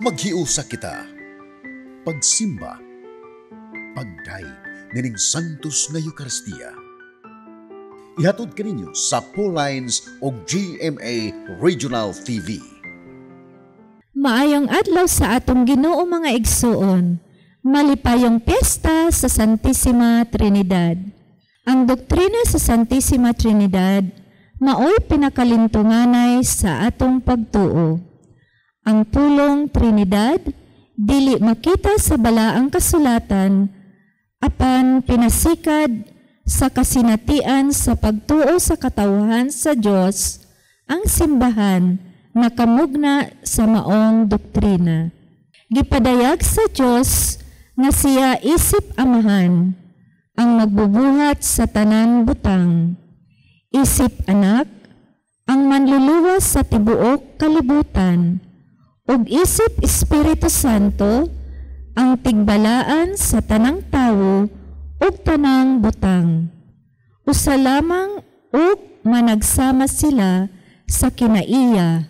Maghiusa kita. Pagsimba. Pagdayeg nining Santos nga Eucharistia. Ihatod kaninyo sa Lines o GMA Regional TV. Maayong adlaw sa atong Ginoo, mga igsuon. Malipayong piyesta sa Santissima Trinidad. Ang doktrina sa Santissima Trinidad maoy pinakalintunganay sa atong pagtuo. Ang pulong Trinidad dili makita sa balaang kasulatan, apan pinasikad sa kasinatian sa pagtuo sa katawhan sa Dios. Ang simbahan nakamugna sa maong doktrina. Gipadayag sa Dios nga siya isip Amahan, ang magbubuhat sa tanan butang, isip Anak, ang manluluwas sa tibuok kalibutan, ug isip Espiritu Santo, ang tigbalaan sa tanang tawo ug tanang butang. Usa lamang ug managsama sila sa kinaiya,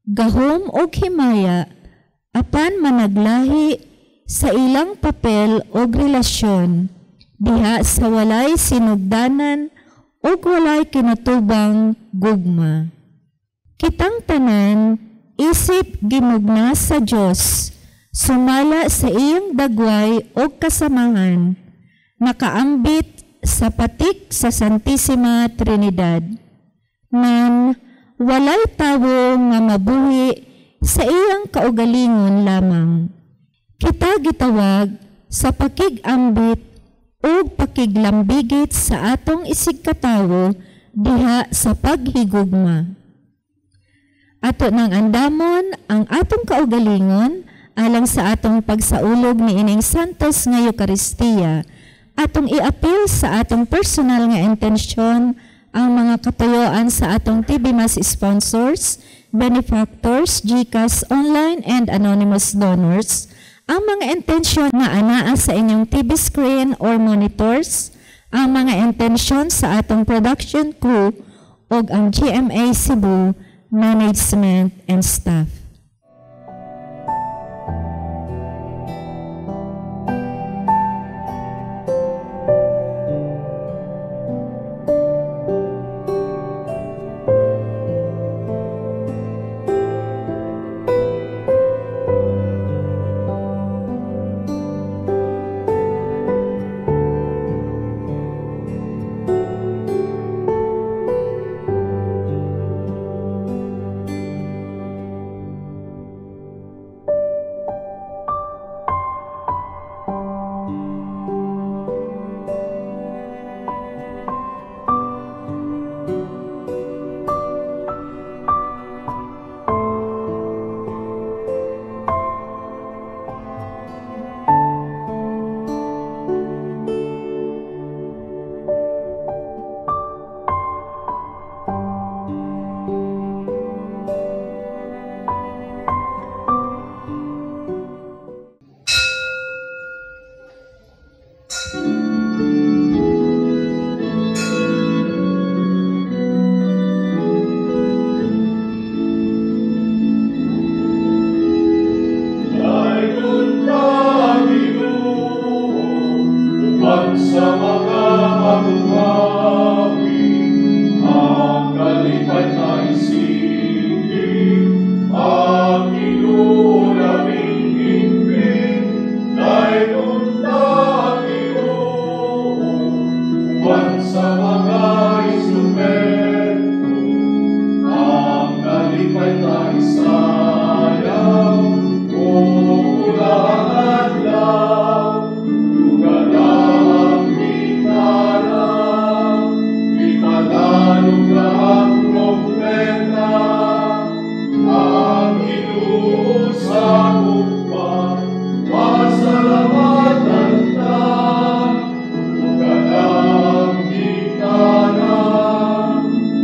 gahom ug himaya, apan managlahi sa ilang papel ug relasyon diha sa walay sinugdanan ug walay kinatubang gugma. Kitang tanan isip gimugna sa Dios, sumala sa iyang dagway ug kasamahan, nakaambit sa patik sa Santissima Trinidad. Ngan walay tawo nga mabuhi sa iyang kaugalingon lamang. Kita gitawag sa pakig-ambit ug pakiglambigit sa atong isigkatawo diha sa paghigugma. Ato nang andamon ang atong kaugalingon alang sa atong pagsaulog ni ining Santos nga Eucharistia. Atong iapil sa atong personal nga intensyon ang mga katuyoan sa atong TV Mass sponsors, benefactors, GCash online and anonymous donors, ang mga intensyon nga anaa sa inyong TV screen or monitors, ang mga intensyon sa atong production crew ug ang GMA Cebu management and staff. Sa mga mabuhawi, ang kalipay na isipin, ang Ginoo labing higpit, dayon ta Ginoo, uban sa mga instrumento, ang kalipay na isayaw, ulang adlaw, ang trompeta, ang Ginoo sa gugma, pasalamatan ta, tuga ang gitara,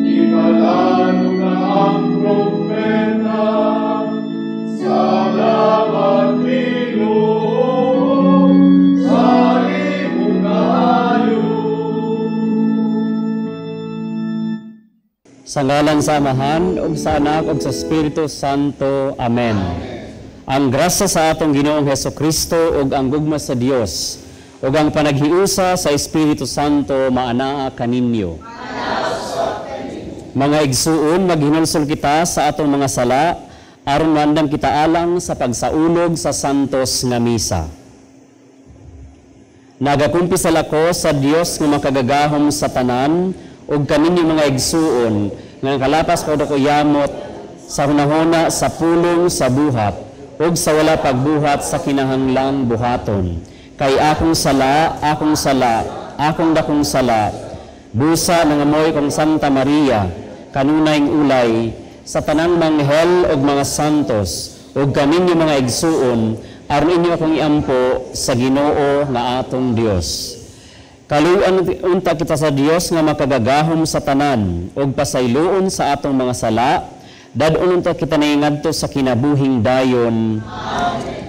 ipalano na ang trompeta, salamat Ginoo sa imong kaayo. Sa ngalan sa Amahan, ug sa Anak, ug sa Espiritu Santo. Amen. Amen. Ang grasya sa atong Ginoong Hesukristo ug ang gugma sa Dios ug ang panaghiusa sa Espiritu Santo maanaa kaninyo. Mga igsuon, maghinulsol kita sa atong mga sala aron maandam kita alang sa pagsaulog sa santos nga misa. Nagakumpisal ako sa Dios nga makagagahom sa tanan ug kaninyo mga igsuon nga kalapas ko ko yamot sa hunahuna, sa pulong, sa buhat ug sa wala pagbuhat sa kinahanglang buhaton. Kay akong sala, akong sala, akong dakong sala. Busa nangamoy kong Santa Maria, kanunayng ulay, sa tanang manghel ug mga santos, ug kaninyo mga igsuon, aron inyo akong iampo sa Ginoo nga atong Dios. Kaluoyan unta kita sa Dios nga makagagahom sa tanan, ug pasayloon sa atong mga sala, dad-on unta kita naingadto sa kinabuhing dayon. Amen.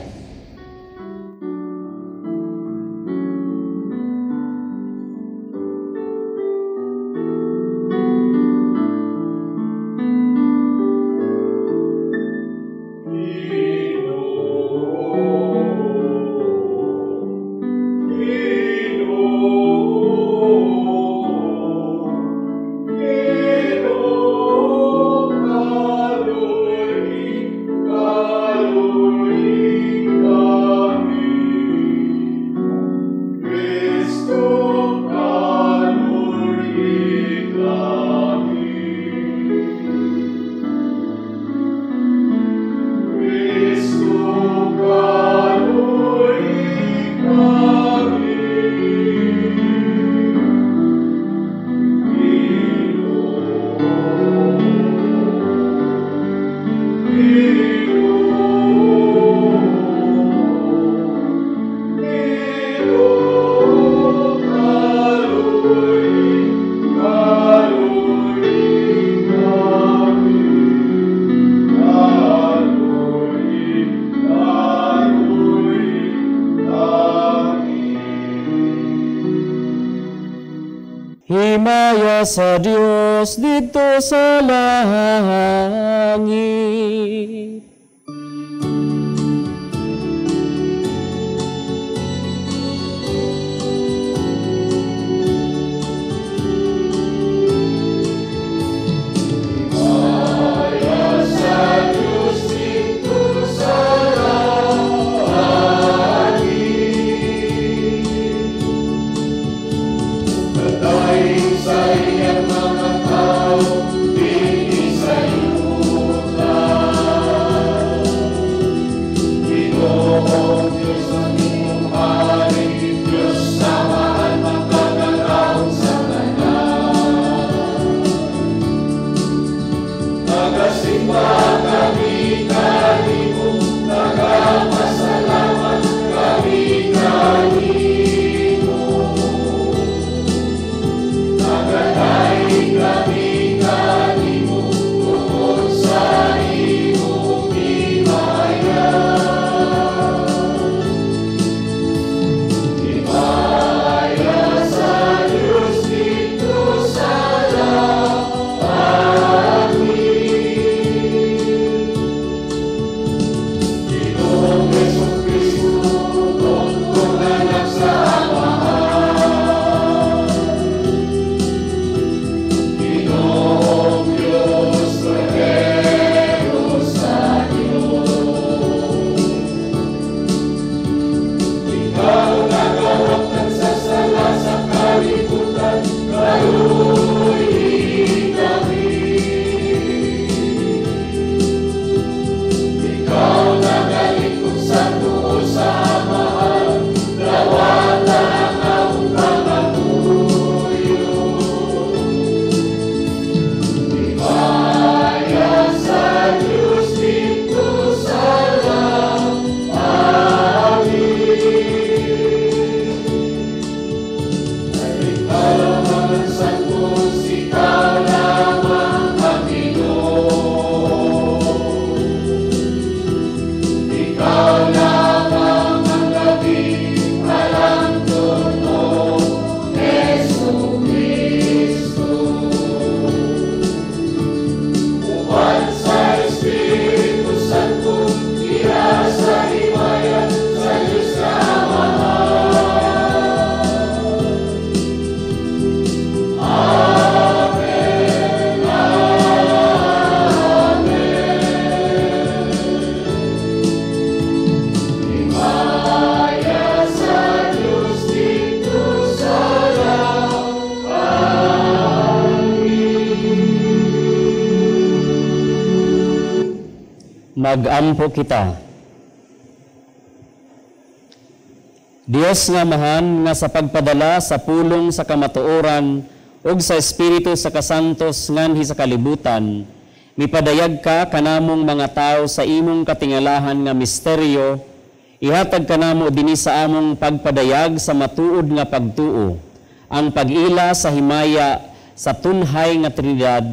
Himaya sa Dios didto sa langit. Himaya sa Dios didto sa langit. Daing sa iyang mga tao, dinhi sa yuta. Magampo kita. Dios nga Amahan, nga sa pagpadala sa pulong sa kamatuoran ug sa Espiritu sa kasantos nganhi sa kalibutan, mipadayag ka kanamong mga tao sa imong katingalahan nga misteryo, ihatag kanamo dinhi sa among pagpadayag sa matuod nga pagtuo, ang pag-ila sa himaya sa tunhay nga Trinidad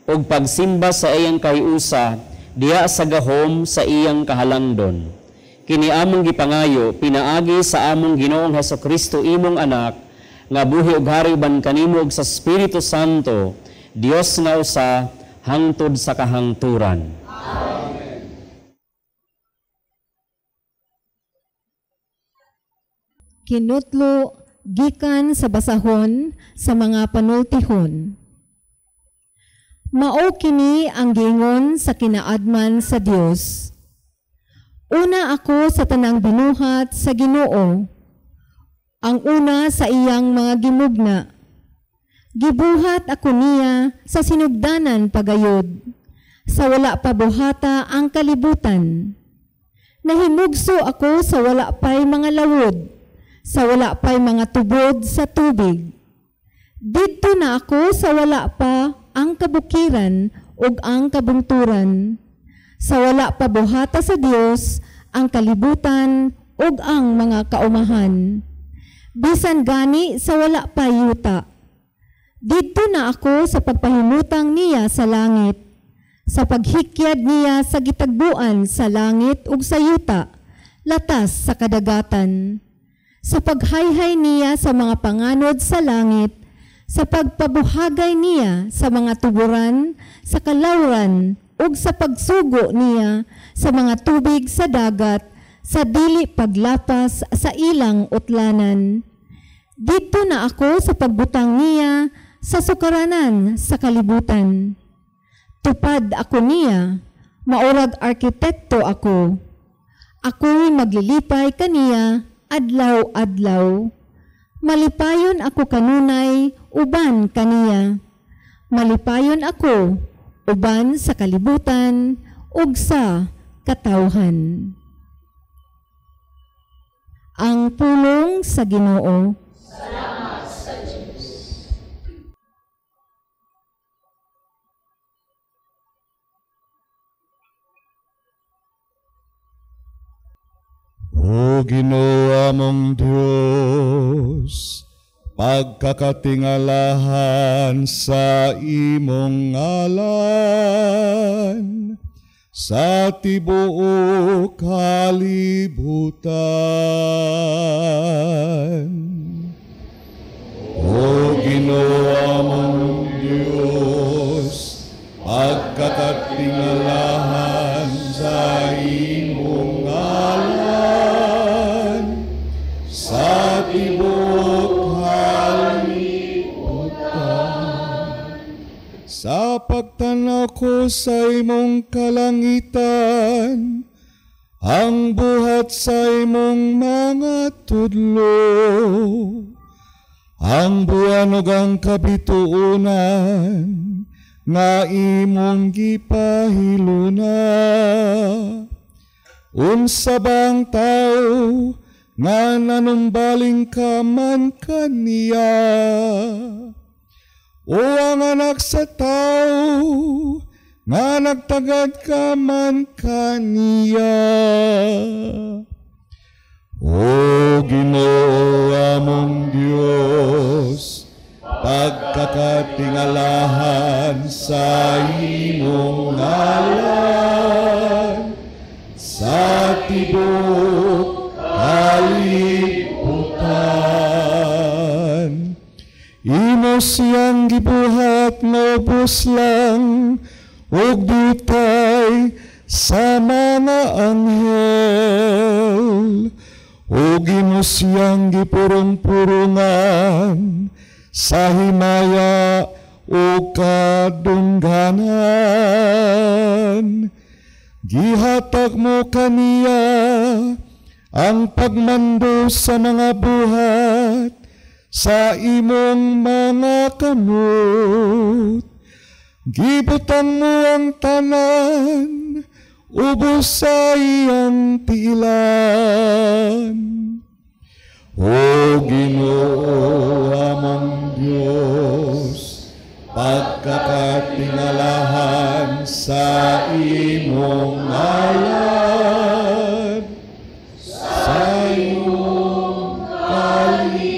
ug pagsimba sa iyang kahiusa diha sa gahom sa iyang kahalangdon. Kini among gipangayo pinaagi sa among Ginoong Hesukristo imong anak nga buhi ug hari uban kanimo ug sa Espiritu Santo, Dios nga usa hangtod sa kahangturan. Amen. Kinutlo gikan sa basahon sa mga panultihon. Mao kini ang giingon sa kinaadman sa Dios. Una ako sa tanang binuhat sa Ginoo, ang una sa iyang mga gimugna. Gibuhat ako niya sa sinugdanan pagayod, sa wala pa buhata ang kalibutan. Nahimugso ako sa wala pa'y mga lawod, sa wala pa'y mga tubod sa tubig. Didto na ako sa wala pa ang kabukiran ug ang kabungturan. Sa wala pa buhata sa Dios ang kalibutan ug ang mga kaumahan. Bisan gani sa wala pa yuta. Didto na ako sa pagpahimutang niya sa langit, sa paghikyad niya sa gitagbuan sa langit ug sa yuta, latas sa kadagatan. Sa paghayhay niya sa mga panganod sa langit, sa pagpabuhagay niya sa mga tuburan, sa kalawran, ug sa pagsugo niya sa mga tubig sa dagat, sa dili paglapas sa ilang utlanan. Didto na ako sa pagbutang niya sa sukaranan sa kalibutan. Tupad ako niya, maurag arkitekto ako. Ako'y maglilipay kaniya adlaw-adlaw. Malipayon ako kanunay uban kaniya. Malipayon ako uban sa kalibutan ug sa katawhan. Ang pulong sa Ginoo. Salamat sa Diyos. O Ginoo among Dios, pagkakatingalahan sa imong ngalan sa tibuok kalibutan. O Ginoo among Dios, pagkakatingalahan sa imong ngalan sa tibuok kalibutan. Sa pagtanaw ko sa imong kalangitan, ang buhat sa imong mga tudlo, ang buwan ug ang kabituonan nga imong gipahiluna. Unsa bang tawo nga nanumbaling ka man kaniya? O ang anak sa tao nga nagtagad ka man kaniya? O Ginoo among Dios, pagkakatingalahan sa imong ngalan sa tibuok kalibutan. Imo siyang gibuhat nga ubos lang ug ditay sa mga anghel, ug imo siyang gipurong-purungan sa himaya ug kadungganan. Gihatag mo kaniya ang pagmando sa mga buhat sa imong mga kamot. Gibutang mo ang tanan ubos sa iyang tiilan. O Ginoo among Dios, pagkakatingalahan sa imong ngalan, sa imong kalibutan.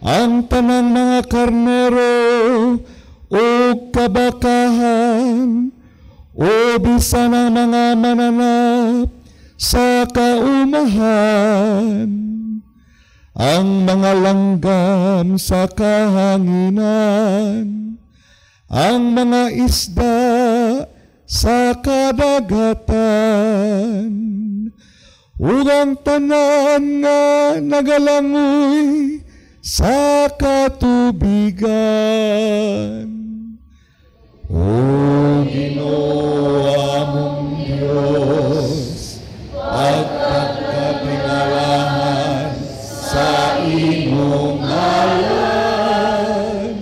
Ang tanang mga karnero o kabakahan o bisan ang mga mananap sa kaumahan, ang mga langgam sa kahanginan, ang mga isda sa kadagatan, ug ang tanan nga nagalangoy sa katubigan. O Ginoo among Dios, pagkakatingalahan sa imong ngalan,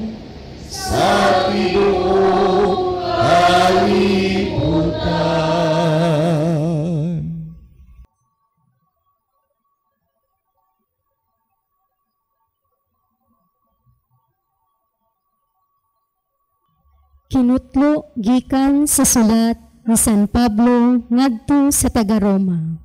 sa tibuok kalibutan. Kinutlo gikan sa sulat ni San Pablo ngadto sa taga-Roma.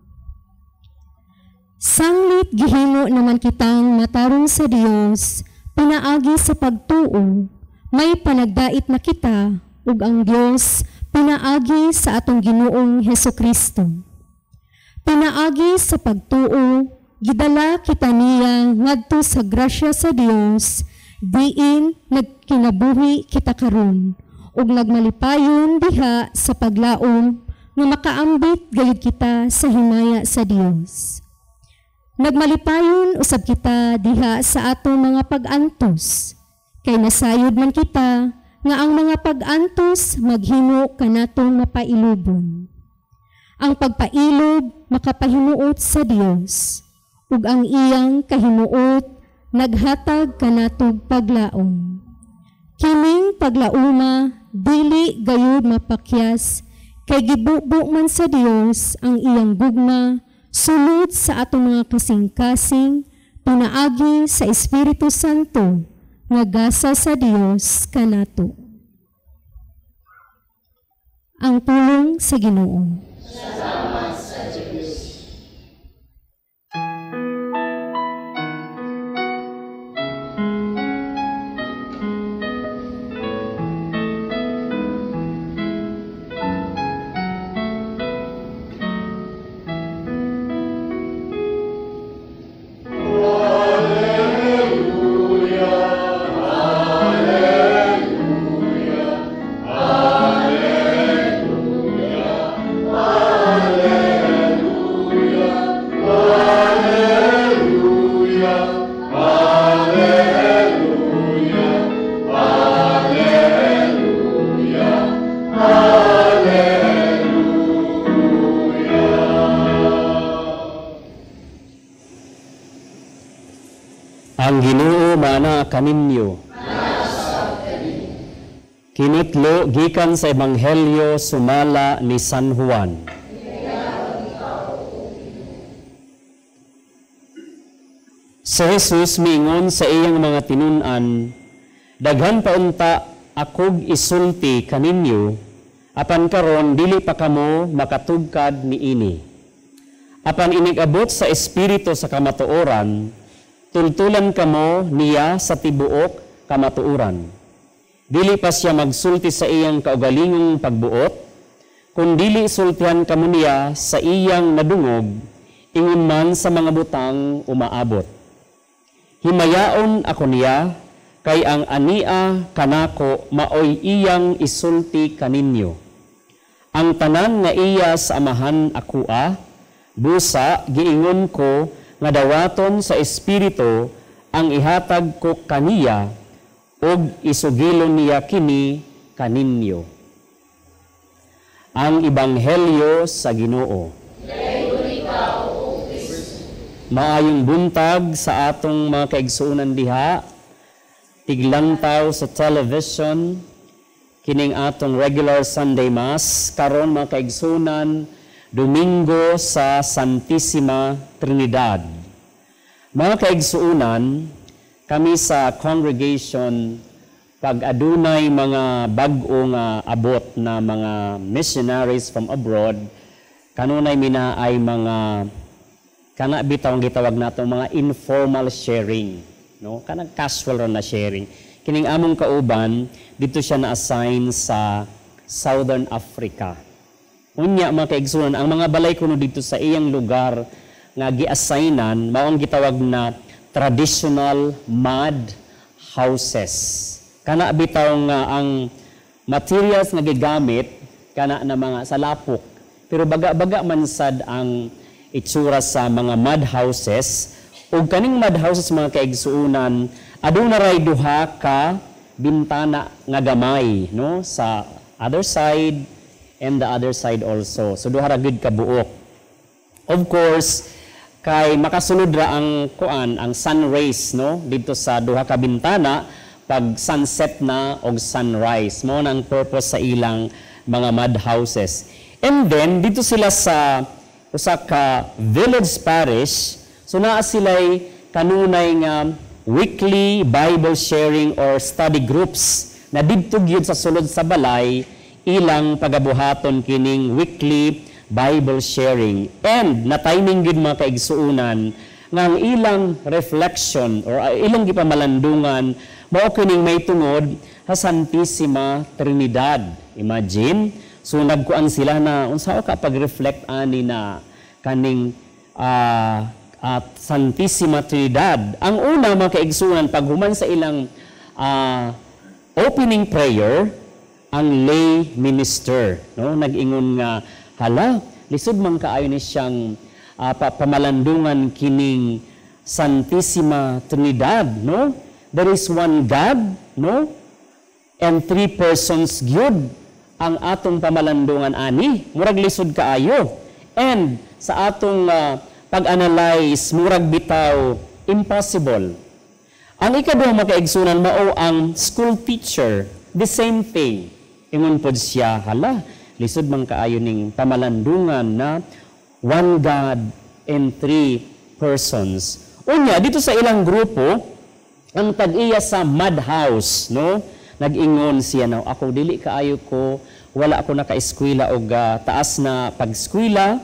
Sanglit gihimo naman kitang matarong sa Dios pinaagi sa pagtuo, may panagdait na kita ug ang Dios pinaagi sa atong Ginoong Hesukristo. Pinaagi sa pagtuo, gidala kita niya ngadto sa grasya sa Dios, diin nagkinabuhi kita karon ug nagmalipayon diha sa paglaom nga makaambit gayud kita sa himaya sa Dios. Nagmalipayon usab kita diha sa atong mga pag-antos, kay nasayod man kita nga ang mga pag-antos maghimo kanatong mapailubon. Ang pagpailob makapahimuot sa Dios, ug ang iyang kahimuot naghatag kanatog paglaom. Kining paglauma dili gayud mapakyas, kay gibubo man sa Dios ang iyang gugma sulod sa atong mga kasing-kasing pinaagi sa Espiritu Santo nga gasa sa Dios kanato. Ang pulong sa Ginoo. Salamat sa Dios. Ang Ginoo maana kaninyo. Kinutlo gikan sa Ebanghelyo sumala ni San Juan. Si Jesus miingon sa iyang mga tinun-an, daghan pa unta akog isulti kaninyo, apan karon dili pa kamo makatugkad niini. Apan inig-abot sa Espiritu sa kamatuoran, tultulan kamo niya sa tibuok kamatuoran. Dili pa siya magsulti sa iyang kaugalingong pagbuot, kundili sultihan kamo niya sa iyang nadungog, ingon man sa mga butang umaabot. Himayaon ako niya, kay ang ania kanako maoy iyang isulti kaninyo. Ang tanan nga iya sa Amahan akoa, busa giingon ko nga dawaton sa Espiritu ang ihatag ko kaniya ug isugilon niya kini kaninyo. Ang Ebanghelyo sa Ginoo. Maayong buntag sa atong mga kaigsuonan diha, tiglantaw sa television, Kining atong regular Sunday Mass karon, mga kaigsunan, Domingo sa Santissima Trinidad. Mga kaigsuunan, kami sa congregation, pag adunay mga bag-o nga abot na mga missionaries from abroad, kanunay mina ay mga kana bitaw ang gitawag nato mga informal sharing, no, kanang casual ra na sharing. Kining among kauban, dito siya na-assign sa Southern Africa. Unya, mga kaigsunan, ang mga balay kuno dito sa iyang lugar nga gi-assignan mao ang gitawag na traditional mud houses. Kana bitaw nga ang materials nga gigamit kana na mga sa lapok, pero baga-baga man sad ang itsura sa mga mud houses. Ug kaning mud houses, mga kaigsuunan, aduna ray duha ka bintana nga gamay, no, sa other side and the other side also. So duha ra gyud ka buok. Of course, kay makasulod ra ang kuan, ang sun rays, no, dito sa duha ka bintana pag sunset na og sunrise. Mao na ang purpose sa ilang mga mud houses. And then dito sila sa usa ka village parish, so naa sila'y kanunay nga weekly Bible sharing or study groups na didto gyud sa sulod sa balay ilang pagabuhaton kining weekly Bible sharing. And na timing gyud, mga kaigsuunan, nga ang ilang reflection or ilang gipamalandungan mao kining may tungod sa Santissima Trinidad. Imagine, so nagkuan sila na unsa ka pag-reflect ani na kaning at Santissima Trinidad. Ang una, mga kaigsunan, paghuman sa ilang opening prayer, ang lay minister, no, nag-ingon nga, "Hala, lisod man kaayo ni siyang pamalandungan kining Santissima Trinidad, no? There is one God, no, and three persons gyud ang atong pamalandungan ani. Murag lisod kaayo. And sa atong pag-analyze, murag bitaw impossible." Ang ikaduha, mga kaigsunan, mao ang school teacher. The same thing. Ingon pod siya, "Hala, lisod man kaayo ning pamalandungan na one God and three persons." Unya, dito sa ilang grupo, ang tag-iya sa mud house, no? Nag-ingon siya na, "Ako dili kaayo ko, wala ako naka-eskwela og taas na pag-eskwela,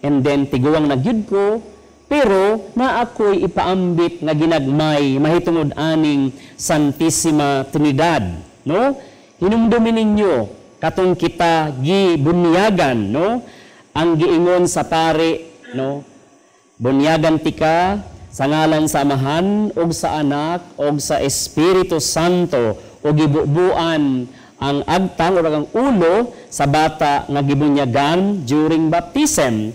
and then tiguang na gyud ko, pero na ako'y ipaambit nga ginagmay mahitungod aning Santissima Trinidad, no? Hinumdumi ninyo katong kita gibunyagan, no? Ang giingon sa pare, no? Bunyagan tika sa ngalan sa Amahan ug sa Anak ug sa Espiritu Santo, ug gibubuan ang agtang o ang ulo sa bata nga gibunyagan during baptism."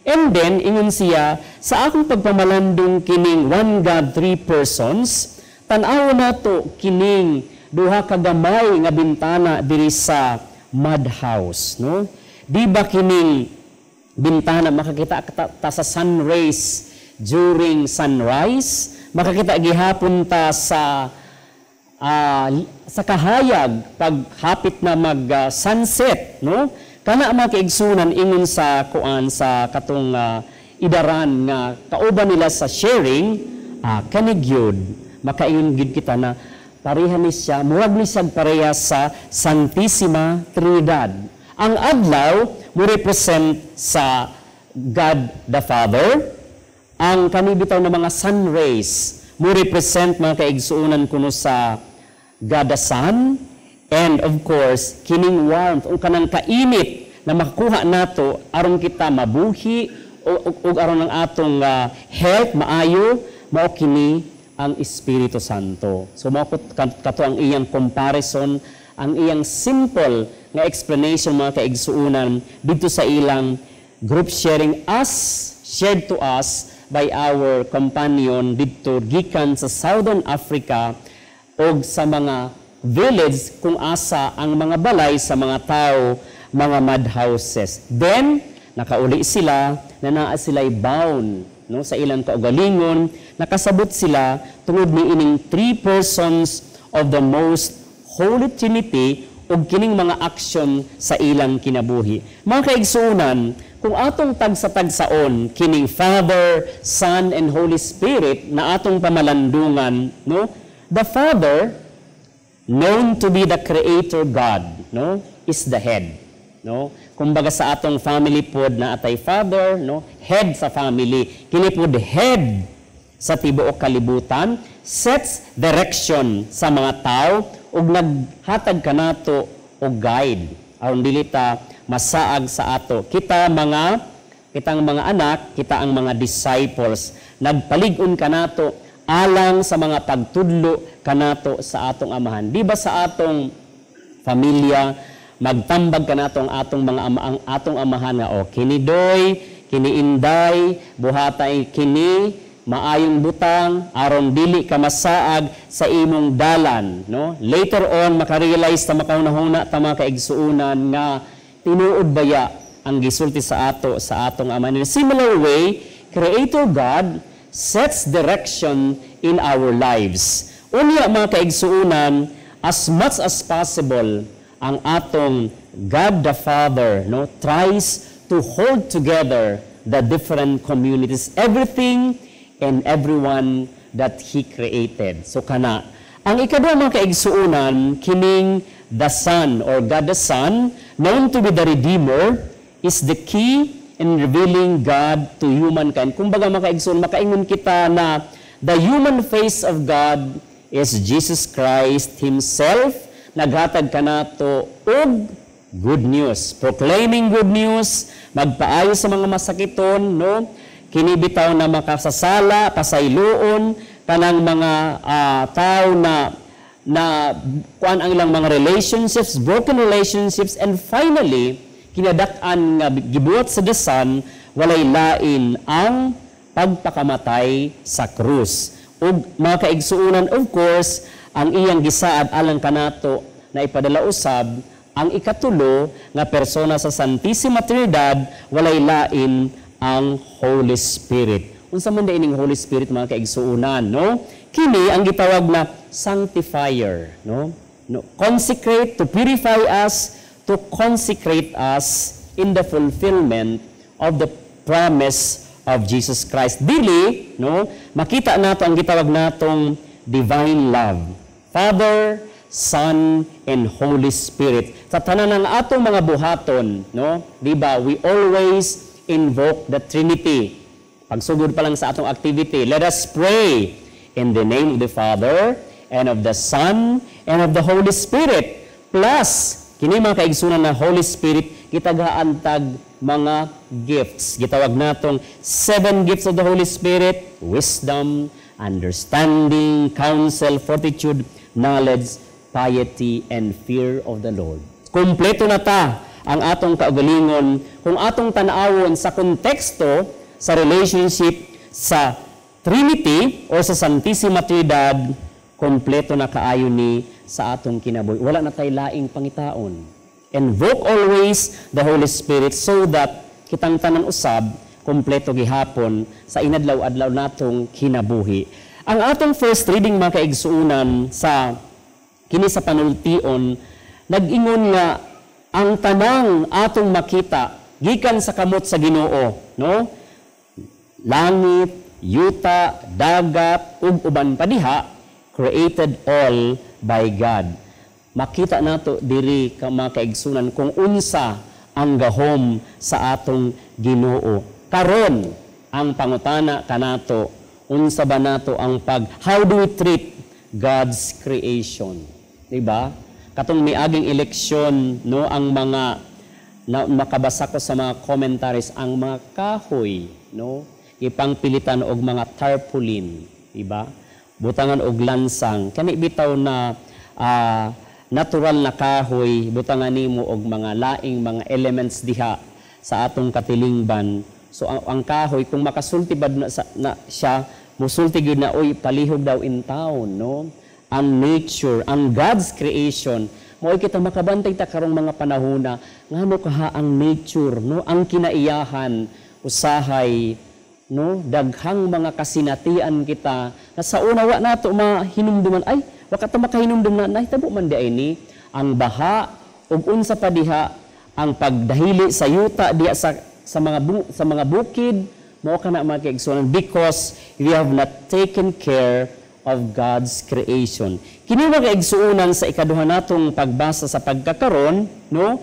And then, ingon siya, "Sa akong pagpamalandong kining one God, three persons, tan-aw nato kining duha ka gamay nga bintana diri sa mud house, no? Di ba kining bintana makakita ta sa sun rays during sunrise, makakita gihapon ta sa kahayag pag hapit na mag sunset, no? Kana, mga kaigsunan," ingon sa kuan, sa katong idaran nga kauban nila sa sharing, "kani gyud makaingon gyud kita na pareha ni siya, murag ni siya pareha sa Santissima Trinidad. Ang adlaw mo represent sa God the Father, ang kani bitaw na mga sun rays mo represent, mga kaigsuonan, kuno sa God the Son, and of course kining warmth o kanang kainit na makakuha nato aron kita mabuhi o aron ang atong health maayo, mao kini ang Espiritu Santo." So mao kato ang iyang comparison, ang iyang simple nga explanation, mga kaigsuunan, dito sa ilang group sharing as shared to us by our companion didto gikan sa Southern Africa og sa mga village kung asa ang mga balay sa mga tao mga mud houses. Then nakauli sila na naa sila'y bound, no, sa ilang kaugalingon, nakasabot sila tungod ni ining three persons of the most Holy Trinity. ug kining mga aksyon sa ilang kinabuhi. Mga kaigsuonan, kung atong tagsa-tagsaon kining Father, Son and Holy Spirit na atong pamalandungan, no? The Father, known to be the creator God, no, is the head, no? Kumbaga sa atong family pod na atay father, no, head sa family. Kini pod head sa tibuok kalibutan, sets direction sa mga tao ug naghatag kanato og guide aron dili ta masaag sa ato. Kita mga kitang mga anak, kita ang mga disciples. Nagpalig-on kanato alang sa mga pagtudlo kanato sa atong amahan. Di ba sa atong pamilya magtambag kanato ang atong mga ama, ang atong amahan nga, "Oh, kini Doy, kini Inday, buhatay kini maayong butang aron dili ka masaag sa imong dalan," no? Later on makarealize ta, makahuna-huna ta, mga kaigsuonan, nga tinuod baya ang gisulti sa ato sa atong ama. In a similar way, Creator God sets direction in our lives. Unya, mga kaigsuonan, as much as possible, ang atong God the Father, no, tries to hold together the different communities, everything and everyone that He created. So kana. Ang ikaduha, mga kaigsuonan, kining the Son or God the Son, known to be the Redeemer, is the key in revealing God to humankind. Kumbaga, mga kaigsuonan, makaingon kita na the human face of God is Jesus Christ Himself, naghatag kanato og good news. Proclaiming good news, magpaayo sa mga masakiton, no? Kini bitaw na makasasala, pasayloon kanang mga tao na na kuan ang ilang mga relationships, broken relationships, and finally, kinadak-an nga gibuhat sa the Son, walay lain ang pagpakamatay sa krus. Ug mga kaigsuonan, of course, ang iyang gisaad alang kanato na ipadala usab ang ikatulo nga persona sa Santissima Trinidad, walay lain ang Holy Spirit. Unsa man ining Holy Spirit, mga kaigsuonan, no? Kini ang gitawag na sanctifier, no? No, consecrate, to purify us, to consecrate us in the fulfillment of the promise of Jesus Christ. Dili, no, makita nato ang gitawag natong divine love. Father, Son, and Holy Spirit. Sa tanan ng atong mga buhaton, no, di ba, we always invoke the Trinity. Pagsugod pa lang sa atong activity, let us pray in the name of the Father, and of the Son, and of the Holy Spirit. Plus, kini mga kaigsunan na Holy Spirit, gitagaan tag mga gifts. Gitawag natong seven gifts of the Holy Spirit: wisdom, understanding, counsel, fortitude, knowledge, piety, and fear of the Lord. Kompleto na ta ang atong kaugalingon kung atong tan-awon sa konteksto sa relationship sa Trinity o sa Santissima Trinidad, kompleto na kaayo ni sa atong kinabuhi. Wala na tay laing pangitaon. Invoke always the Holy Spirit so that kitang tanan usab kompleto gihapon sa inadlaw-adlaw natong kinabuhi. Ang atong first reading, mga kaigsuunan, sa kini sa panultion, nag-ingon nga ang tanang atong makita gikan sa kamot sa Ginoo, no? Langit, yuta, dagat ug uban pa diha, created all by God. Makita nato diri ka, mga kaigsunan, kung unsa ang gahom sa atong Ginoo. Karon, ang pangutana kanato, unsa ba nato ang pag how do we treat God's creation? Di ba? Katong miaging eleksyon, no, ang mga na, makabasa ko sa mga commentaries, ang mga kahoy, no, ipangpilitan og mga tarpaulin, di ba? Butangan og lansang. Kani bitaw na natural na kahoy, butangan nimo og mga laing mga elements diha sa atong katilingban. So ang kahoy, kung makasulti ba na, na siya, musulti gyud na, "Oy, palihog daw in town," no? Ang nature, ang God's creation, mao kita makabantay ta karong mga panahona ngano kaha ang nature, no, ang kinaiyahan usahay, no, daghang mga kasinatian kita na sa una wa nato mahinumduman, ay wa ka ta makahinumdum na nahitabo man di ay ni ang baha. Ug unsa pa diha ang pagdahili sa yuta diha sa mga bukid, mao kana mga kaigsuonan, because we have not taken care of God's creation. Kini mga kaigsuonan sa ikaduha natong pagbasa sa pagkakaron, no?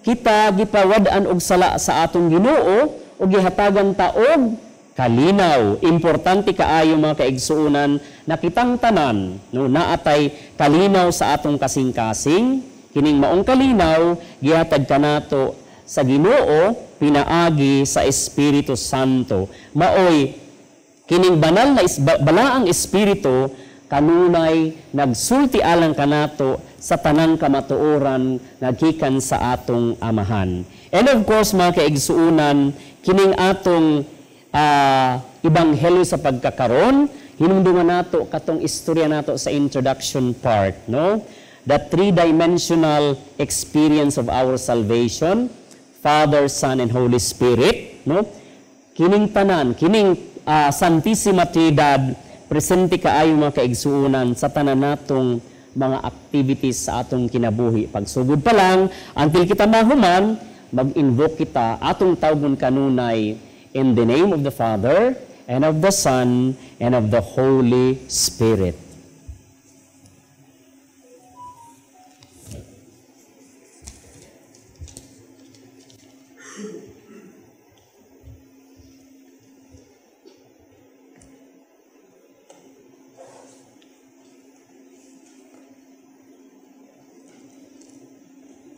Kita gipawad-an og sala sa atong Ginoo ug gihatagan ta og kalinaw. Importante kaayo mga kaigsuonan na kitang tanan, no, naatay kalinaw sa atong kasing-kasing. Kining maong kalinaw gihatag kanato sa Ginoo pinaagi sa Espiritu Santo. Maoy kining banal na balaang espiritu kanunay nagsulti alang kanato sa tanang kamatuoran nga gikan sa atong Amahan. And of course mga kaigsuonan, kining atong ebanghelyo sa pagkakaron, hinumduman nato katong istorya nato sa introduction part, no? The three-dimensional experience of our salvation, Father, Son, and Holy Spirit, no? Kining tanan, kining Santissima Trinidad, presente kaayo mga kaigsuonan sa tanan natong mga activities sa atong kinabuhi. Pagsugod pa lang, until kita mahuman, mag-invoke kita, atong tawgon kanunay, in the name of the Father, and of the Son, and of the Holy Spirit.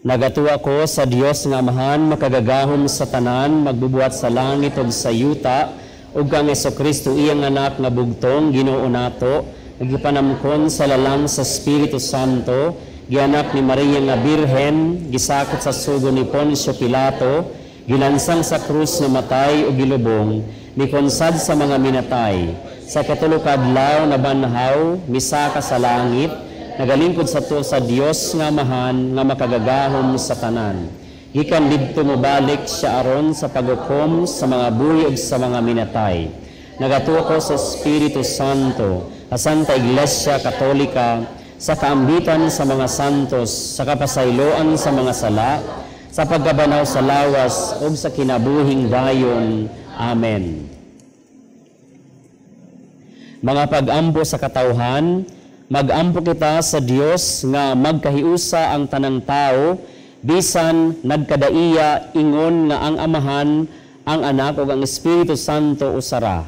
Nagatuwa ko sa Dios nga Amahan, makagagahom sa tanan, magbubuhat sa langit ug sa yuta, ug kang Hesukristo iyang anak nga bugtong Ginoo nato, nagipanamkon sa lalang sa Espiritu Santo, gianak ni Maria nga Birhen, gisakot sa sugo ni Poncio Pilato, gilansang sa krus na matay ug gilubong, mikonsad sa mga minatay, sa katulo ka adlaw nabanhaw, misaka sa langit, nagalingkod sa tuo sa Dios nga Amahan nga makagagahom sa tanan. Gikan didto mobalik siya aron sa paghukom sa mga buhi ug sa mga minatay. Nagatuo ko sa Espiritu Santo, sa Santa Iglesia Katolika, sa kaambitan sa mga santos, sa kapasayloan sa mga sala, sa pagkabanaw sa lawas ug sa kinabuhing dayon. Amen. Mga pag-ampo sa katawhan, mag-ampo kita sa Dios nga magkahiusa ang tanang tao, bisan nagkadaiya ingon nga ang Amahan, ang Anak ug ang Espiritu Santo usara.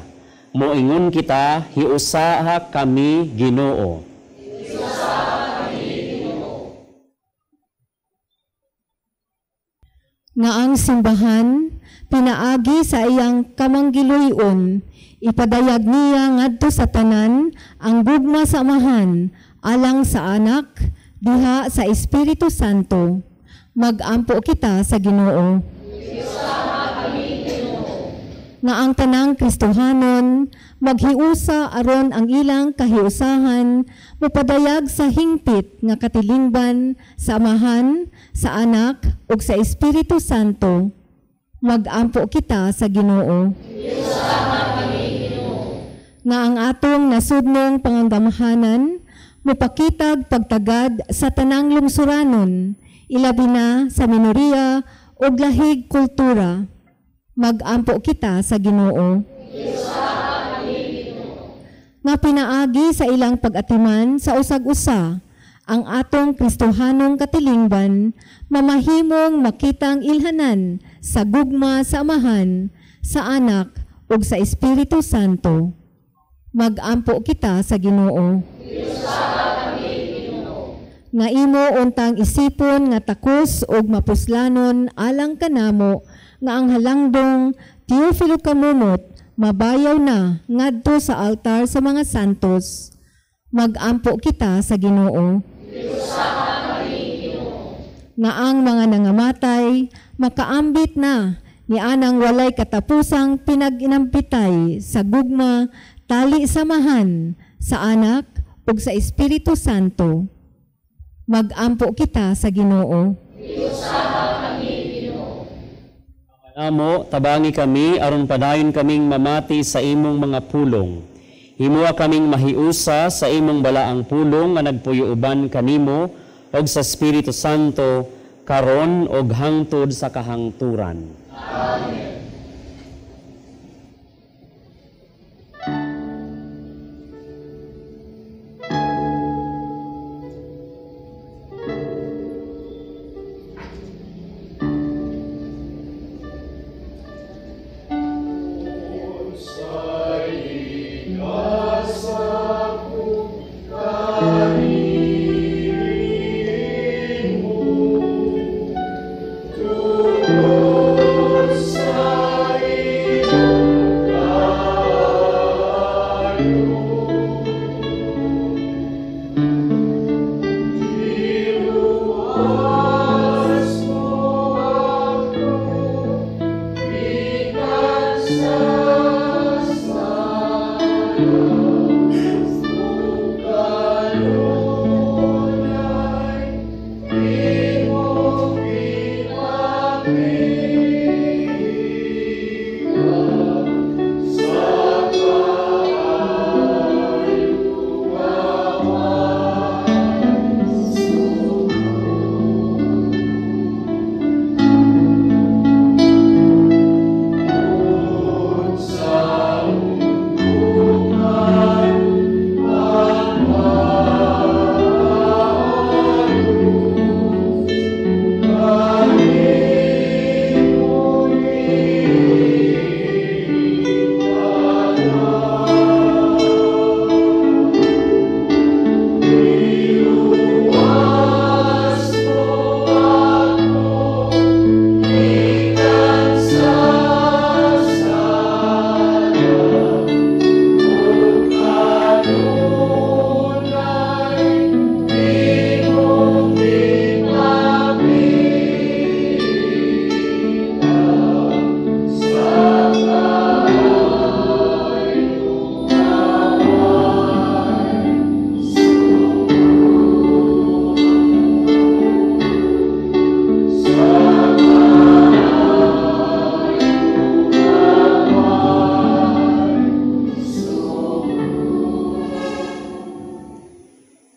Moingon kita, hiusaha kami Ginoo. Hiusaha kami Ginoo. Nga ang simbahan pinaagi sa iyang kamanggiluyon, ipadayag niya ngadto sa tanan ang gugma sa Amahan alang sa Anak diha sa Espiritu Santo. Mag-ampo kita sa Ginoo. Nga ang tanang Kristohanon maghiusa aron ang ilang kahiusahan mopadayag sa hingpit nga katilingban sa Amahan, sa Anak ug sa Espiritu Santo. Mag-ampo kita sa Ginoo. Nga ang atong nasudnong panganggamahanan mopakitag pagtagad sa tanang lungsuranon, ilabi na sa minoriya ug lahig kultura. Mag-ampo kita sa Ginoo. Nga pinaagi sa ilang pag-atiman sa usag-usa ang atong Kristohanong katilingban, mamahimong makitang ilhanan sa gugma sa Amahan, sa Anak ug sa Espiritu Santo. Mag-ampo kita sa Ginoo. Nga imo untang isipon nga takos ug mapuslanon alang kanamo nga ang halangdong Teofilo Kamumot mabayaw na ngadto sa altar sa mga santos. Mag-ampo kita sa Ginoo. Nga ang mga nangamatay makaambit na ni anang walay katapusang pinag-inampitay sa gugma tali samahan sa Anak ug sa Espiritu Santo. Mag-ampo kita sa Ginoo. Amo, tabangi kami aron padayon kaming mamati sa imong mga pulong. Himua kaming mahiusa sa imong balaang pulong nga nagpuyo uban kanimo og sa Espiritu Santo karon og hangtod sa kahangturan. Amen.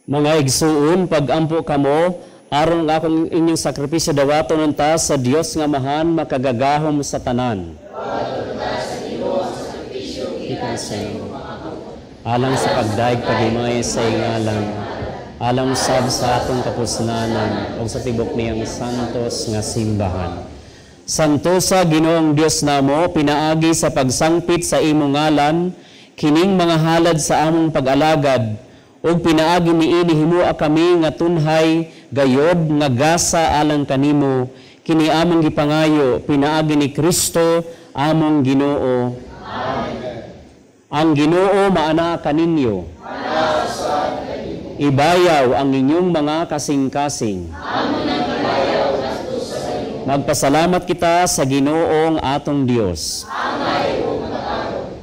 Mga igsuon, pag-ampo kamo, aron ang akong inyong sakripisyo dawaton unta sa Dios nga Amahan makagagahom sa tanan. Alang sa pagdaig paghimay sa ingalan, alang sab sa atong kapusnanan ug sa tibok niyang santos nga simbahan. Santosa Ginoong Dios namo, pinaagi sa pagsangpit sa imong ngalan, kining mga halad sa among pag-alagad, ug pinaagi niini himua kami nga tunhay gayod nga gasa alang kanimo, kini among gipangayo pinaagi ni Kristo among Ginoo. Amen. Ang Ginoo maana kaninyo. Ibayaw ang inyong mga kasing-kasing. Magpasalamat kita sa Ginoong atong Dios.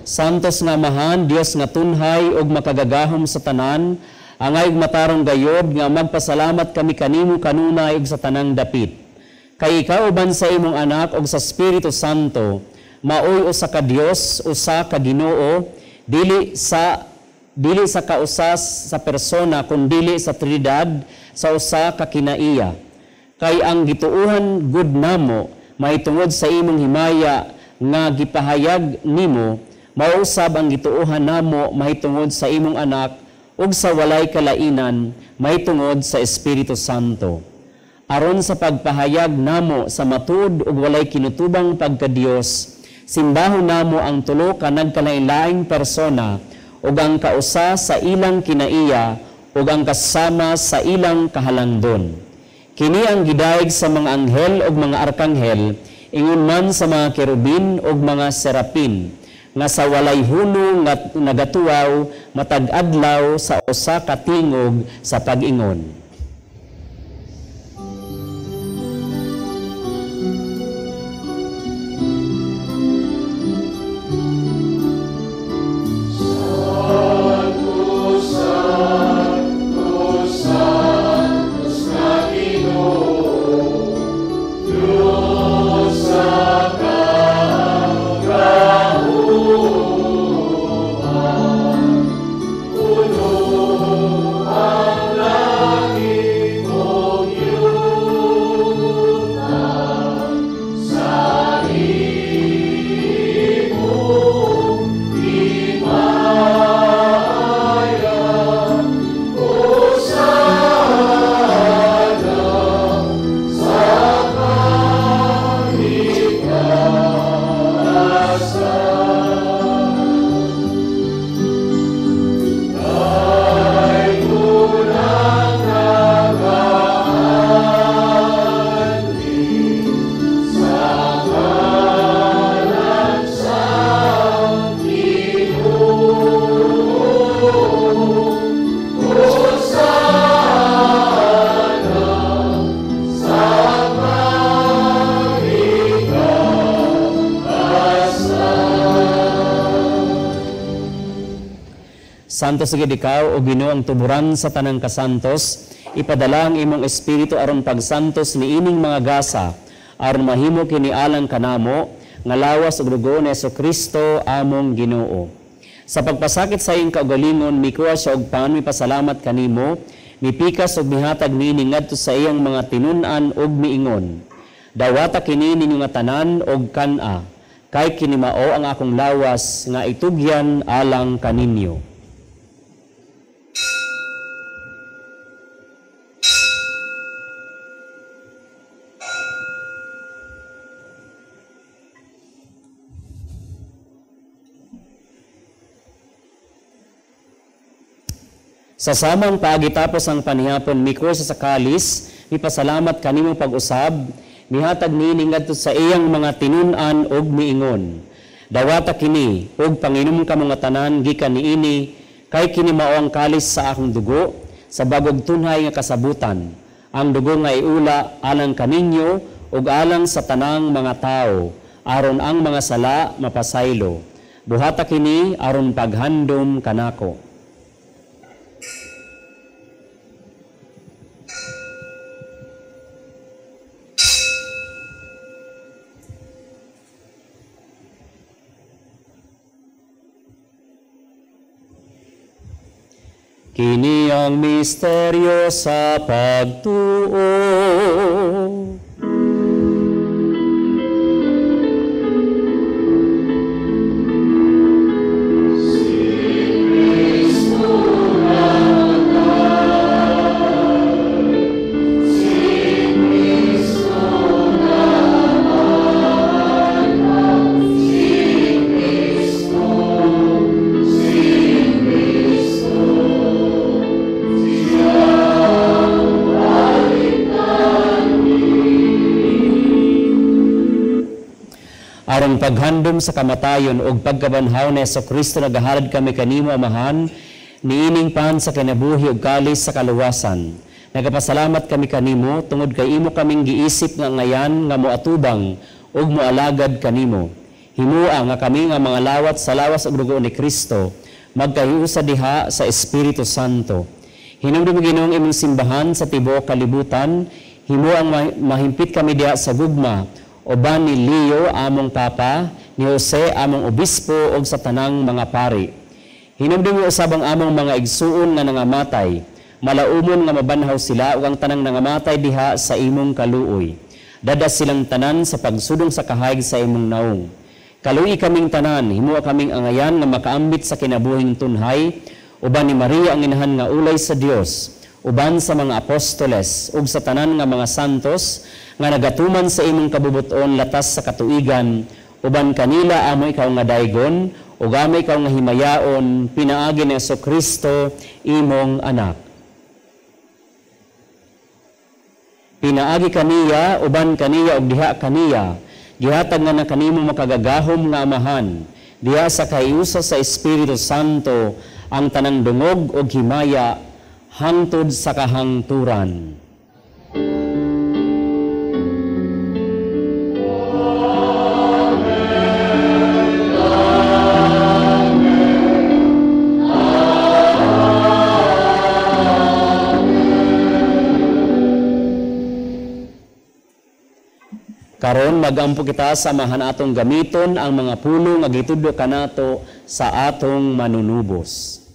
Santos nga Amahan, Dios nga tunhay ug makagagahom sa tanan, angay ug matarong gayod nga magpasalamat kami kanimo kanunay ug sa tanang dapit. Kay ikaw uban sa imong anak ug sa Espiritu Santo, maoy usa ka Dios, usa ka Ginoo, dili sa kausa sa persona kun dili sa Trinidad, sa usa ka kinaiya. Kay ang gituohan gud namo mahitungod sa imong himaya nga gipahayag nimo, mausab ang gituohan namo mahitungod sa imong anak ug sa walay kalainan mahitungod sa Espiritu Santo. Aron sa pagpahayag namo sa matuod ug walay kinutubang pagkadios, simbahon namo ang tulo ka nagkalain-laing persona ug ang kausa sa ilang kinaiya ug ang kasama sa ilang kahalangdon. Kini ang gidayeg sa mga anghel ug mga arkanghel, ingon man sa mga kerubin ug mga serapin, nga sa walay hunong nga nagatuaw matag adlaw sa usa ka tingog sa pag-ingon. Uno ang langit. Santos gid ikaw o Ginoo ang tuburan sa tanang kasantos, ipadala ang imong espiritu aron pagsantos niining mga gasa, aron mahimo kini alang kanamo nga lawas ug dugo ni Hesukristo among Ginoo. Sa pagpasakit sa iyang kaugalingon, mikuha siya og pan, mipasalamat kanimo, mipikas ug mihatag niini ngadto sa iyang mga tinun-an ug miingon. Dawata kini ninyo nga tanan og kan-a, kay kini mao ang akong lawas nga itugyan alang kaninyo. Sa samang paagi tapos ang panihapon, mikuha siya sa kalis, mipasalamat kanimo pag-usab, mihatag niini ngadto sa iyang mga tinun-an ug miingon. Dawata kini ug panginom ka mga tanan gikan niini, kay kini mao ang kalis sa akong dugo, sa bagog tunhay nga kasabutan. Ang dugo nga iula alang kaninyo ug alang sa tanang mga tawo, aron ang mga sala mapasaylo. Buhata kini aron paghandom kanako. Kini ang misteryo sa pagtuo. Aron paghandom sa kamatayon ug pagkabanhaw ni Hesukristo, nagahalad kami kanimo, Amahan, niining pan sa kinabuhi ug kalis sa kaluwasan. Nagapasalamat kami kanimo tungod kay imo kaming giisip nga ngayan nga moatubang ug moalagad kanimo. Himua nga kami nga mga lawat sa lawas ug dugo ni Kristo magkahiusa diha sa Espiritu Santo. Hinumdum Ginoong imong simbahan sa tibuok kalibutan, himua ang mahimpit kami diha sa gugma uban ni Leo among Papa, ni Jose among Obispo ug sa tanang mga pari. Hinumdumi usab ang among mga igsuon nga nangamatay, malaumon nga mabanhaw sila ug ang tanang nangamatay diha sa imong kaluoy. Dada silang tanan sa pagsudong sa kahayag sa imong naong. Kaluoy kaming tanan, himua kaming angayan nga makaambit sa kinabuhing tunhay, uban ni Maria ang inahan nga ulay sa Dios, uban sa mga apostoles ug sa tanan nga mga santos nga nagatuman sa imong kabubuton latas sa katuigan, uban kanila amo ikaw nga daygon ug amo ikaw nga himayaon, pinaagi ni Hesukristo imong anak. Pinaagi kaniya, uban kaniya ug diha kaniya, gihatag nga na kanimo makagagahom nga Amahan, diha sa kahiusa sa Espiritu Santo ang tanang dungog ug himaya hangtod sa kahangturan. Karon magampo kita sa amahan atong gamiton ang mga pulong nga gitudlo kanato sa atong manunubos.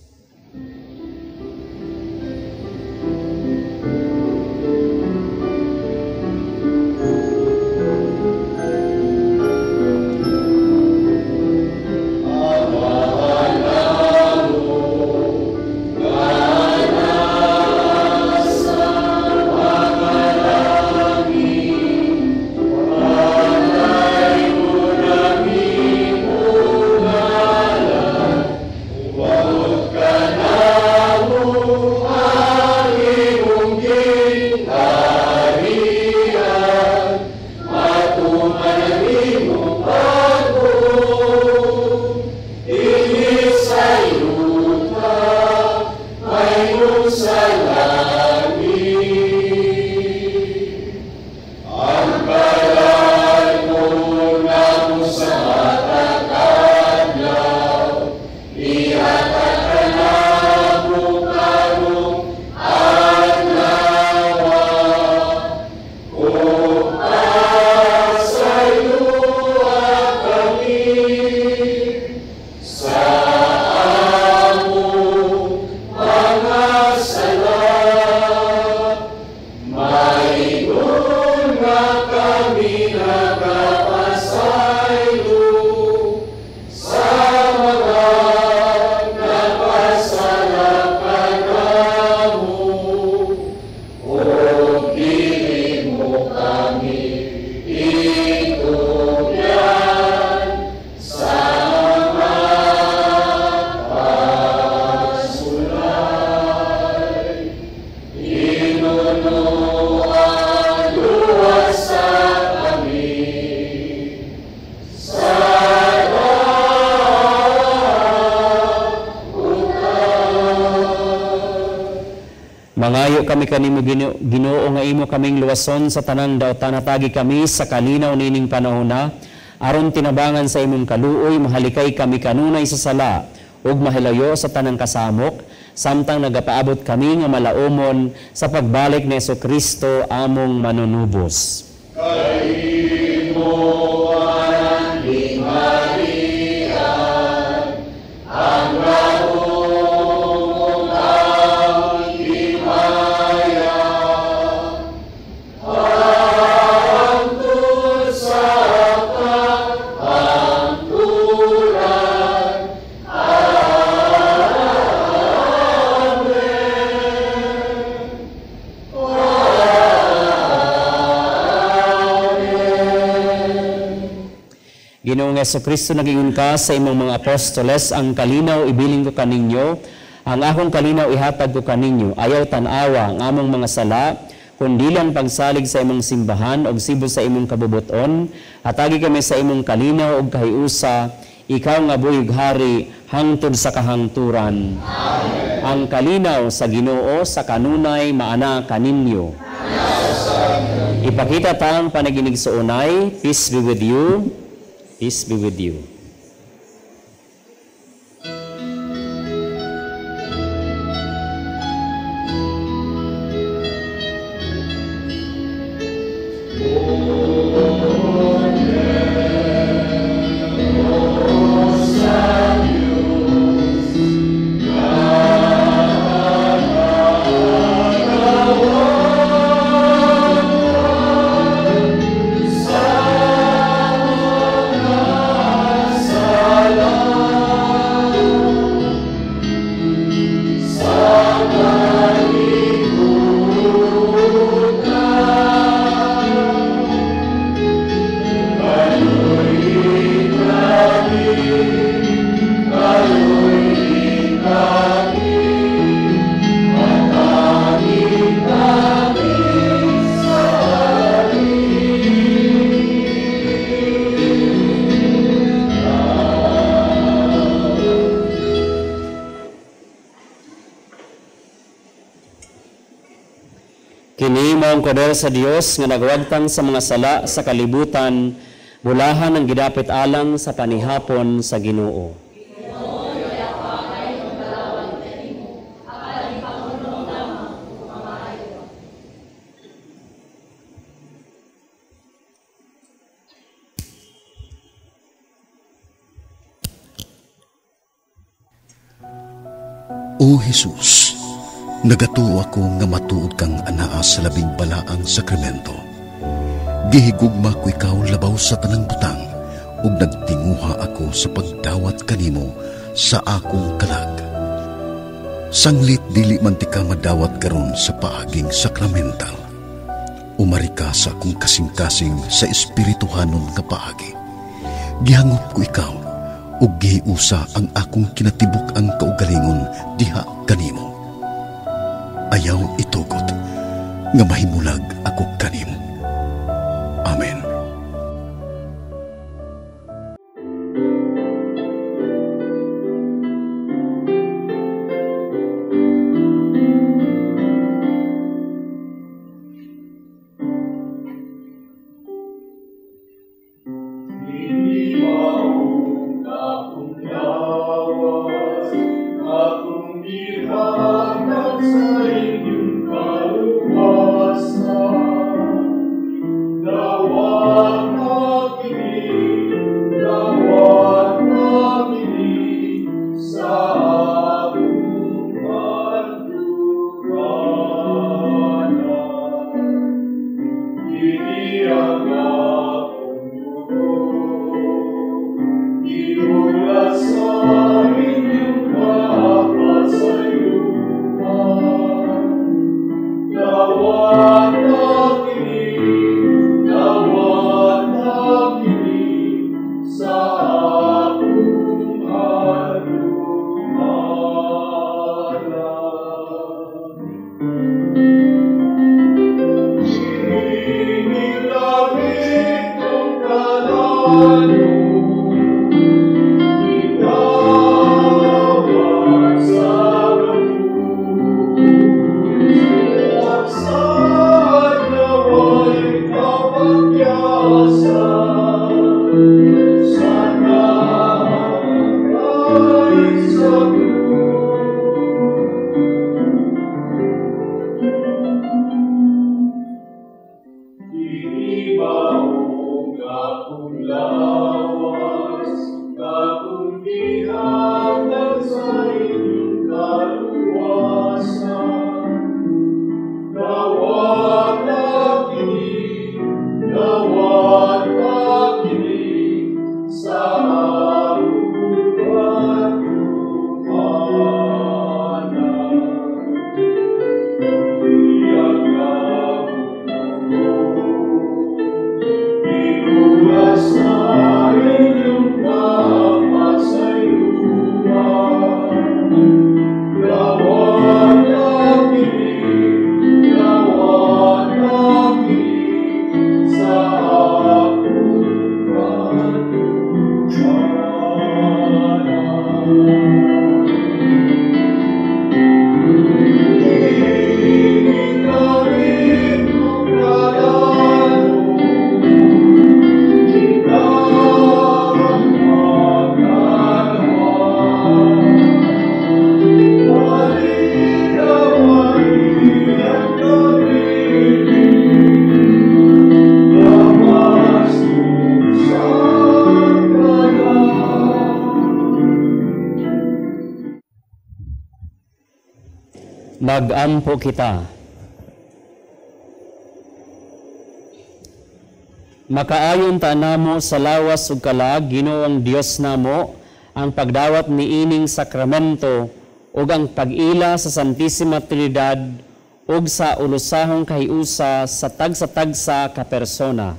Mangayo kami kanimo Ginoo nga imo kaming luwason sa tanang daotan, hatagi kami sa kalinaw nining panahona aron tinabangan sa imong kaluoy mahalikay kami kanunay sa sala ug mahilayo sa tanang kasamok samtang nagapaabot kami nga malaumon sa pagbalik ni Hesukristo among manunubos. Ginoong Hesukristo, nagingon ka sa imong mga apostoles, ang kalinaw ibilin ko kaninyo, ang akong kalinaw ihatag ko kaninyo. Ayaw tan-awa ang among mga sala, kundi lang pagsalig sa imong simbahan og sibo sa imong kabubuton. Hatagi kami sa imong kalinaw og kahiusa, ikaw nga buhig hari hangtod sa kahangturan. Amen. Ang kalinaw sa Ginoo sa kanunay maana kaninyo. Amen. Ipakita tang panaginig sa unay. Peace be with you. Peace be with you. Kini mao ang kordero sa Dios nga nagwagtang sa mga sala sa kalibutan, bulahan ang gidapit alang sa panihapon sa Ginoo. O Jesus, nagatuo ako nga matuod kang anaa sa labing balaang sakramento. Gihigugma ko ikaw labaw sa tanang butang, ug nagtinguha ako sa pagdawat kanimo sa akong kalag. Sanglit dili man ti ka madawat karon sa paaging sakramental. Umari ka sa akong kasing-kasing sa espirituhanon nga paagi. Gihangop ko ikaw, ug gihiusa ang akong kinatibuk ang kaugalingon diha kanimo. Ayaw itugot nga mahimulag ako kanimo. Amen. Magampo kita. Makaayon ta namo sa lawas ug kalag, Ginoong Dios namo, ang pagdawat niining sakramento ug ang pag-ila sa Santissima Trinidad ug sa ulusahong kahiusa sa tagsa-tagsa ka persona.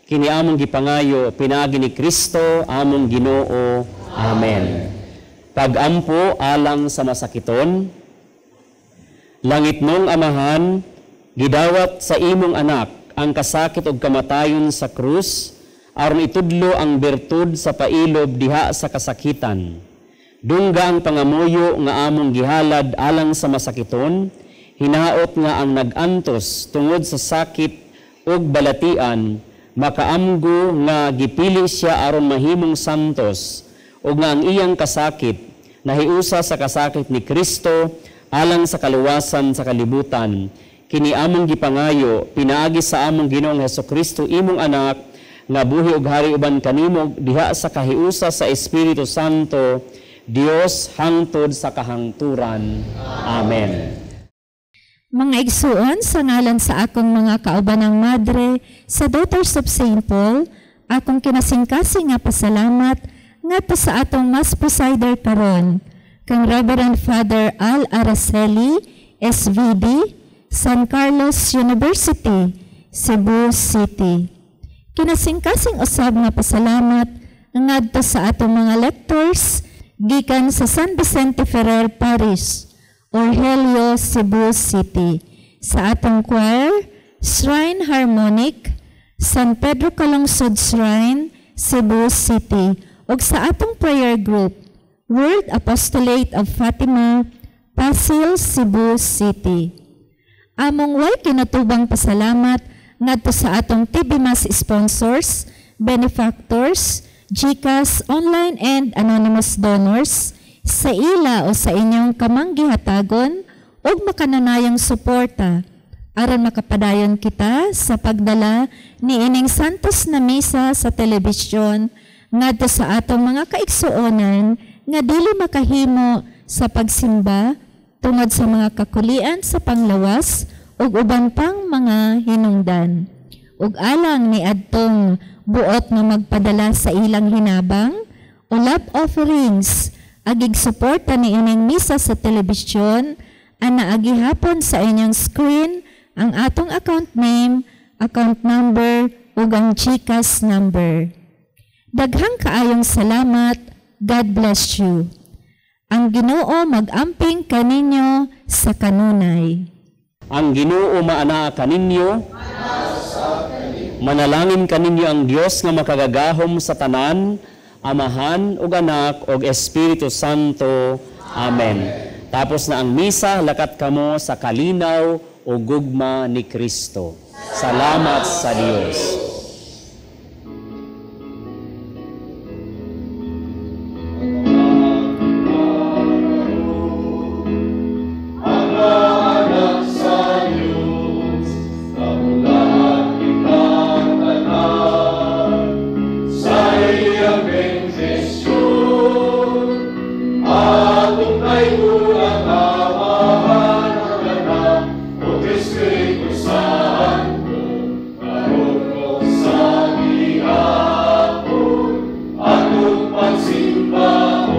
Kini among gipangayo pinaagi ni Kristo among Ginoo. Amen. Pagampo alang sa masakiton. Langit mong Amahan, gidawat sa imong anak ang kasakit ug kamatayon sa krus, aron itudlo ang bertud sa pailob diha sa kasakitan. Dungga ang pangamuyo nga among gihalad alang sa masakiton, hinaot nga ang nag-antos tungod sa sakit ug balatian, makaamgo nga gipili siya aron mahimong santos, ug nga ang iyang kasakit nahiusa sa kasakit ni Kristo alang sa kaluwasan sa kalibutan. Kini among gipangayo pinaagi sa among Ginoong Hesukristo imong anak nga buhi ug hari uban kanimo diha sa kahiusa sa Espiritu Santo, Dios hangtod sa kahangturan. Amen. Mga igsuon, sa ngalan sa akong mga kaubanang madre sa Daughters of St. Paul, akong kinasingkasing nga pasalamat ngadto sa atong Mass Presider karon, kang Reverend Father Al Araceli, SVD, San Carlos University, Cebu City. Kinasingkasing usab nga pasalamat ngadto sa atong mga lectors gikan sa San Vicente Ferrer Parish, Orhelio, Cebu City. Sa atong choir, Shrine Harmonic, San Pedro Calungsod Shrine, Cebu City. Ug sa atong prayer group, World Apostolate of Fatima, Pasil, Cebu City. Among way kinatubang pasalamat ngadto sa atong TV Mass sponsors, benefactors, GCash, online and anonymous donors, sa ila o sa inyong kamanggihatagon ug makananayang suporta aron makapadayon kita sa pagdala niining Santos na Misa sa telebisyon ngadto sa atong mga kaigsuonan nga dili makahimo sa pagsimba tungod sa mga kakulian sa panglawas ug uban pang mga hinungdan. Ug alang ni adtong buot nga magpadala sa ilang hinabang o love offerings, agig suporta ni ining misa sa telebisyon, ana agihapon sa inyong screen ang atong account name, account number ug ang GCash number. Daghang kaayong salamat. God bless you. Ang Ginoo mag-amping kaninyo sa kanunay. Ang Ginoo maanaa kaninyo. Manalangin kaninyo ang Dios nga makagagahom sa tanan, Amahan ug Anak ug Espiritu Santo. Amen. Tapos na ang misa, lakat kamo sa kalinaw ug gugma ni Kristo. Salamat sa Dios. Kay ang Amahan, ang Anak, ug Espiritu Santo, karon ug sa gihapon, atong pagsimbahon.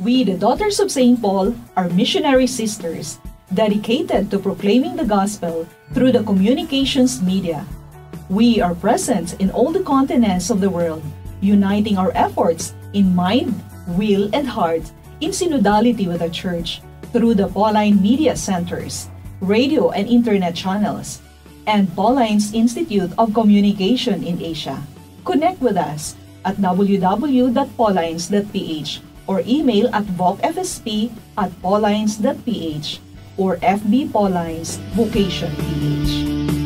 We, the Daughters of St. Paul, are missionary sisters dedicated to proclaiming the gospel through the communications media. We are present in all the continents of the world, uniting our efforts in mind, will, and heart in synodality with the Church through the Pauline Media Centers, radio and internet channels, and Paulines Institute of Communication in Asia. Connect with us at www.paulines.ph or email at vocfsp@paulines.ph or FB Paulines Vocation PH.